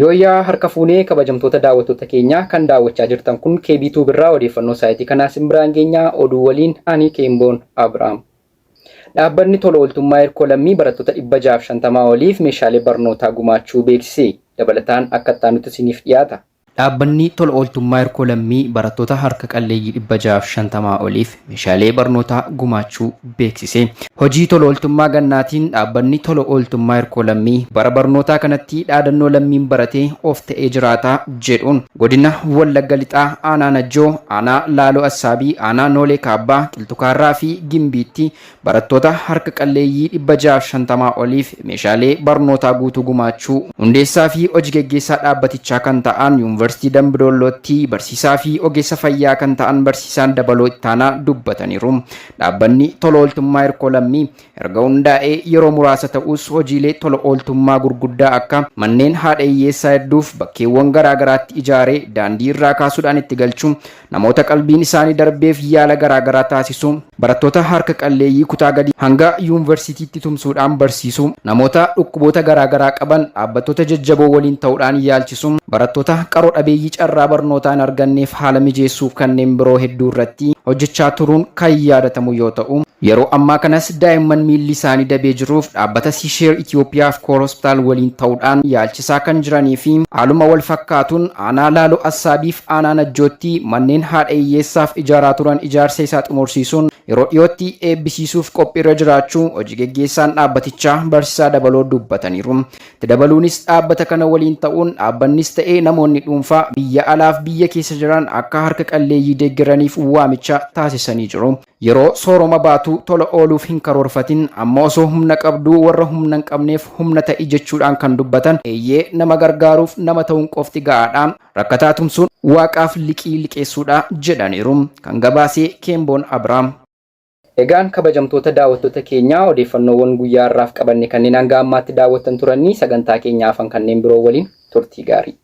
Yooyyaa harka fuunee kabajamtoota daawwattoota keenyaa kan daawwachaa jirtan kun KB2 birraa odeeffannoo saayitii kanaa isin biraan geenyaa oduu waliin ani Keemboon Abiraam. Dhaabbanni tola ooltummaa Hirkoo Lammii barattoota 650 oliif meeshaalee barnootaa gumaachuu beeksise. Dabalataan akka itti aanutti isiniif dhiyaata. Dhaabbanni tola ooltummaa Hirkoo Lammii barattoota harka qalleeyyii 650 oliif meeshaalee barnootaa gumaachuu beeksise. Hojii tola ooltummaa gannaatiin dhaabbanni tola ooltummaa Hirkoo Lammii bara barnootaa kanatti dhaadannoo lammiin baratee of ta'ee jiraata jedhuun godina Wallagga Lixaa aanaa Najjoo, aanaa Laaloo Assaabii, aanaa Noolee Kaabbaa, Qilxukaarraa fi Gimbiitti barattoota harka qalleeyyii 650 oliif meeshaalee barnootaa guutuu gumaachuu hundeessaa fi hojii geggeessaa dhaabbatichaa kan ta'an Yuunivarsiitii Dambidoollootti barsiisaa fi ogeessa fayyaa kan ta'an barsiisaan Dabaloo Ittaanaa dubbataniiru. Dhaabbanni tola ooltummaa Hirkoo Lammii erga hundaa'ee yeroo muraasa ta'us hojiilee tola ooltummaa gurguddaa akka manneen haadha hiyyeessaa hedduuf bakkeewwan garaa garaatti ijaaree daandii irraa kaasuudhaan itti galchuu, namoota qalbiin isaanii darbeef yaala garaa garaa taasisuu, barattoota harka qalleeyyii kutaa gadii hanga yuunvarsiitiitti tumsuudhaan barsiisuu, namoota dhukkuboota garaa garaa qaban dhaabbattoota jajjaboo waliin ta'uudhaan yaalchisuu, barattoota qaroo dhabeeyyii carraa barnootaa hin arganneef haala mijeessuuf kanneen biroo hedduu irratti hojjechaa turuun kan yaadatamu yoo ta'u, yeroo ammaa kanas daa'imman miilli isaanii dabee jiruuf dhaabbata Siisheer Itiyoophiyaaf Koor Hospitaal waliin ta'uudhaan yaalchisaa kan jiranii fi haaluma wal fakkaatuun aanaa Laaloo Assaabiif Aanaa Najjootti manneen haadha hiyyeessaaf ijaaraa turan ijaarsa isaa xumursiisuun yeroo dhiyootti eebbisiisuuf qophiirra jiraachuu hojii geggeessaan dhaabbatichaa Barsiisaa Dabaloo dubbataniiru. Itti dabaluunis dhaabbata kana waliin ta'uun dhaabbannis ta'ee namoonni dhuunfaa biyya alaaf biyya keessa jiran akka harka qalleeyyii deeggaraniif waamicha taasisanii jiru. Yeroo sooroma baatu tola ooluuf hin karoorfatin, amma osoo humna qabduu warra humna hin qabneef humna ta'i jechuudhaan kan dubbatan, eeyyee nama gargaaruuf nama ta'uun qofti ga'aadha. Rakkataa tumsuun Waaqaaf liqii liqeessuudha jedhaniiru. Kan gabaase Keemboon Abiraam. Egaan kabajamtoota daawwattoota keenyaa odeeffannoowwan guyyaa har'aaf qabanne kanneen hanga ammaatti daawwattan turanii sagantaa keenya hafan kanneen biroo waliin turtii gaarii.